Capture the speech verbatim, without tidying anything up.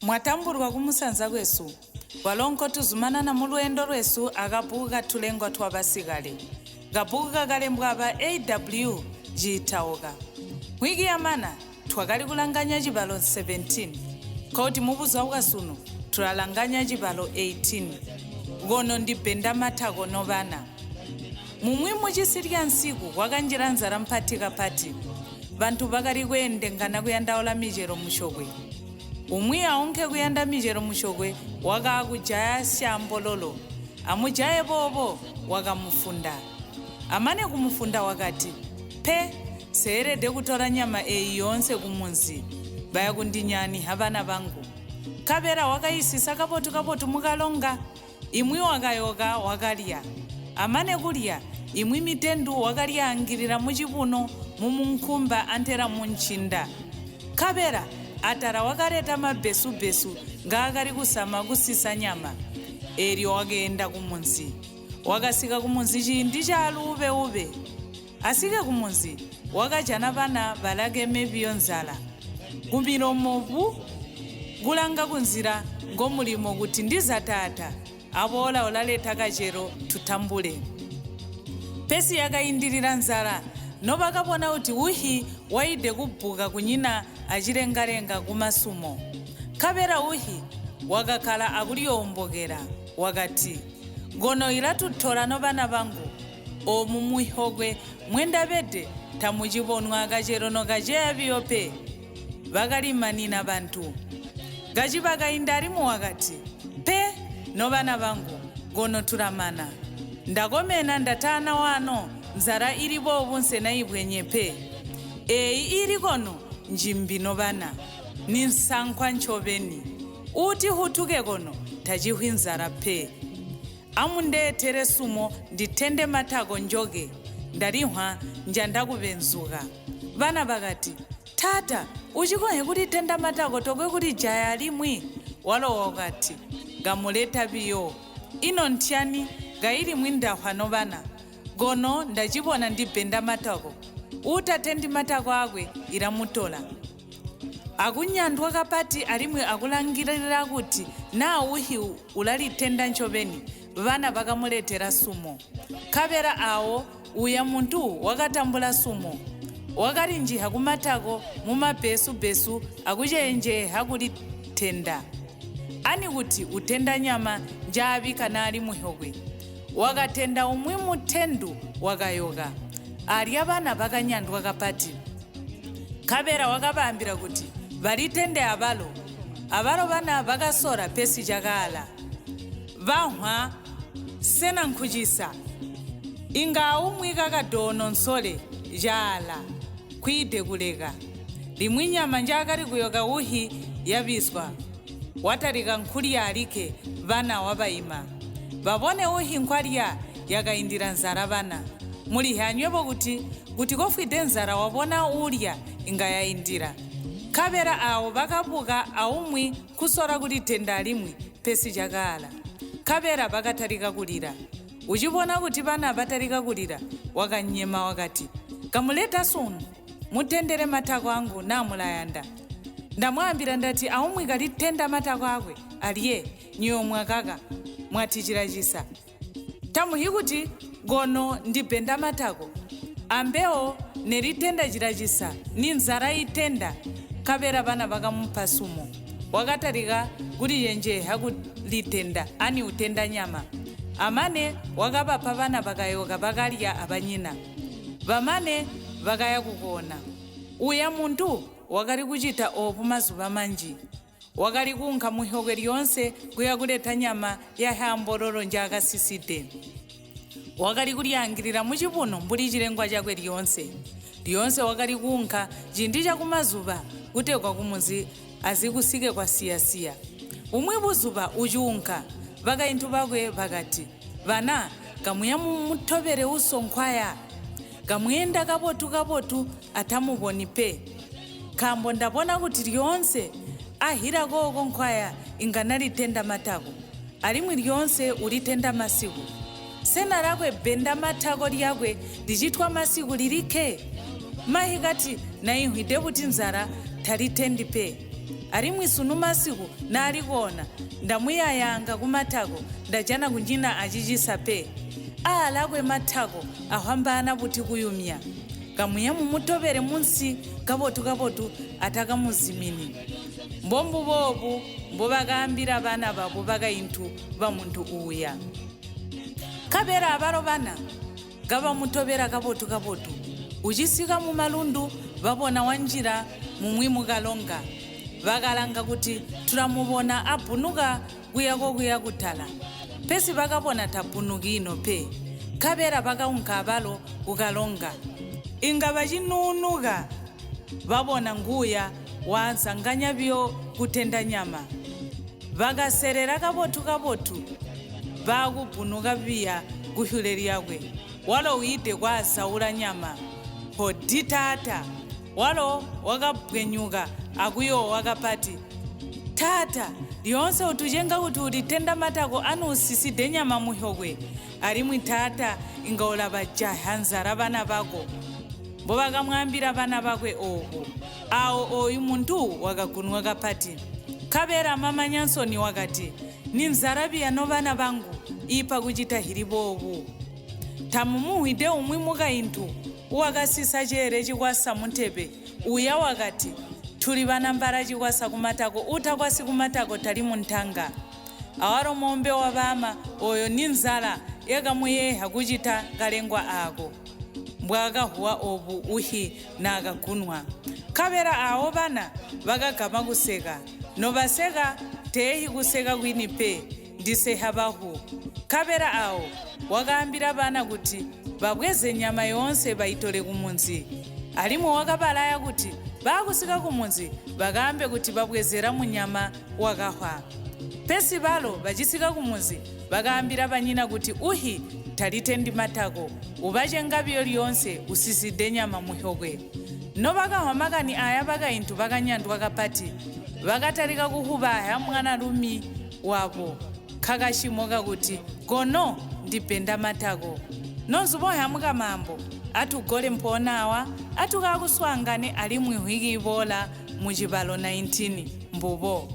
Mwatambulwa kumusanza kwesu, balongo tuzumanana mulwendo lwesu agabuga tulengwa twa basigale. Gabuga galembwa aba A W G Taoga. Mwigi ya mana, twakali kulanganya chibalo seventeen. Koti mubuzwa bwa sunu, tulalanganya chibalo eighteen. Gono ndi benda matako no bana. Mumwi muchisi lya nsiku kwakanjila nzala mpati kapati. Bantu bakali kwendengana kuyandaula michelo mushokwe. Umwi aunke kuyanda michelo mushokwe, wakakujaya shambololo. Amujaye bobo, wakamufunda. Amane kumufunda wakati, pe, seelede kutola nyama eyi yonse kumunzi. Baya kundinyani habana bangu. Kabela wakayisisa kabotu kabotu mukalonga. Imwi wakayoka wakalya. Amane kulya, imwi mitendu wakalyangilila muchibuno mumunkumba antela munchinda. Kabela atala wakaleta mabesu-besu ngakali kusama kusisa nyama. Elyo wakeenda kumunzi. Wakasika kumunzi chindi cha lube-ube. Asike kumunzi, wakajana bana balakeme biyo nzala. Kumilomo bu, kulanga kunzila ngomulimo kuti ndiza tata, abola olaleta kachelo tutambule. Pesi yakaindilila nzala, no bakabona kuti uhi waide kubuka kunyina achilengalenga kumasumo. Kabela uhi wakakala akuliombokela, wakati, gono ila tutola no bana bangu, omu mwihokwe mwendabede tamuchibonwa kachelo no kacheya biyo pe. Bakalimanina bantu. Kachiba kaindalimu wakati, pe, no bana bangu, gono tulamana. Ndakomena ndatana wano, nzala ili bobu nse naibwenye pe. Eyi ili kono, njimbi no bana. Ni nsankwa nchobeni. Uti hutuke kono, tachihwi nzala pe. Amundeetere sumo nditende matako njoge, ndalihwa nja ndakubenzuka. Bana bakati, tata, uchikohe kulitenda matako tokwe kulijaya alimwi? Walowa ukati, gamuleta biyo. Ino ntyani gailimwi ndahwa no bana? Gono ndachibona ndibenda matako. Utatendi matako akwe ilamutola. Akunyandwa kapati alimwi akulangilila kuti nauhi ulalitenda nchobeni, bana bakamuletera sumo. Kabela awo uya muntu wakatambula sumo. Wakalinjiha kumatako mumabesu-besu akuchenjeha kulitenda. Ani kuti utenda nyama njabika nali muhokwe. Wakatenda umwi mutendu wakayoka. Alya bana bakanyandwa kapati. Kabela wakabambila kuti, balitende abalo. Abalo bana bakasola pesi chakaala. Banhwa, sena nkuchisa. Inga aumwi kakadono nsole, chaala, kwide kuleka. Limwi nyama njakali kuyoka uhi yabiswa. Watalika nkulya alike, bana wabaima. Babone uhi nkwalya, yakaindila nzala bana. Mulihe anywebo kuti, kuti kofwide nzala wabona ulya inga yaindila. Kabela awo bakabuka aumwi kusola kulitenda alimwi, pesi chakaala. Kabela bakatalika kulila. Uchibona kuti bana batalika kulila, wakanyema wakati, kamuleta sunu. Mutendele matako angu namulayanda. Ndamwambila ndati aumwi kalitenda matako akwe, alye, nywe mwakaka, mwatichila chisa. Tamuhi kuti, gono ndibenda matako. Ambeo, nelitenda chila chisa, ni nzala itenda, kabela bana bakamupa sumo. Wakatalika kuliyenjeha kulitenda, ani utenda nyama. Amane, wakabapa bana bakayoka bakalya abanyina. Bamane, bakaya kukona. Uya muntu wakali kuchita obu mazuba manji. Wakali kunka mwihokwe lyonse kuya kuleta nyama ya hambololo njakasiside. Wakali kulyangilila muchibuno mbuli ichilengwa chakwe lyonse. Lyonse wakali kunka chindi cha kumazuba kutekwa kumunzi azikusike kwa siya-siya. Bumwi buzuba uchunka, bakaintu bakwe bakati, bana, kamuya mumutobele uso nkwaya. Kamwenda kabotu kabotu atamuboni pe. Kambo ndabona kuti lyonse ahira koko nkwaya inga nalitenda matako, alimwi lyonse ulitenda masiku. Sena lakwe benda matako lyakwe lichitwa masiku lilike? Mahi kati nainhwide buti nzala talitendi pe. Ari mwisunu masiku naligoona, ndamuyayanga kumatako, ndachana kunyina achijisa pe. Aalakwe matako ahwambaana buti kuyumya. Kamuye mumutobere munsi kabotu kabotu atakamuzimini. Mbo mbubobu mbo bakaambira bana babo bakaintu ba muntu uya. Kabera abalo bana, kabamutobera kabotu kabotu. Uchisika mumalundu, babona wanjira mumwi mukalonga. Bakalanga kuti tulamubona apunuka kuyako kuya kutala. Pesi bakabona tapunuki ino pe. Kabera bakaunka abalo kukalonga. Inga bachinunuka, babona nguya wansanganya bio kutenda nyama. Bakaserera kabotu kabotu, bakupunuka bia kuhyule lyakwe. Walo wite kwasaula nyama. Hodi tata. Walo wakapwenyuka akuyowa kapati. Tata, lyonse utujenga kuti ulitenda matako anu usiside nyama muhyokwe. Alimwi tata, inga ulabajaha nzara bana bako. Mbo bakamwambira bana bakwe oku. Awo oyu muntu wakakunwa kapati. Kabera mama Nyansoni wakati, ni nzara bia no bana bangu, ipa kuchitahiri bobu. Tamumuhwide umwi mukaintu uwakasisa chere chikwasa mutebe, uya wakati, tuli bana mbara chikwasa kumatako, utakwasi kumatako tali muntanga. Awalo mombe wa bama, oyo ni nzala yakamuyeha kuchita kalengwa ako. Mbwakahuwa obu uhi nakakunwa. Kabera awo bana bakakama kuseka. Nobaseka, tehi kuseka kwini pe, ndiseha bahu. Kabera awo, wakaambira bana kuti babweze nyama yonse baitole kumunzi. Alimwi wakabalaya kuti bakusika kumunzi, bakaambe kuti babwezera munyama wakahwa. Pesi balo bachisika kumunzi, bakaambira banyina kuti uhi talitendi matako, ubache ngabio lyonse usiside nyama muhyokwe. Nobakahwa makani aya bakaintu bakanyandwa kapati, bakatalika kuhubaha mwanalumi wabo. Kakashimoka kuti, kono ndipenda matako. Nonzuboha mukamambo, atukole mponawa, atukakuswangane alimwi hwikibola muchibalo nineteen, mbubo.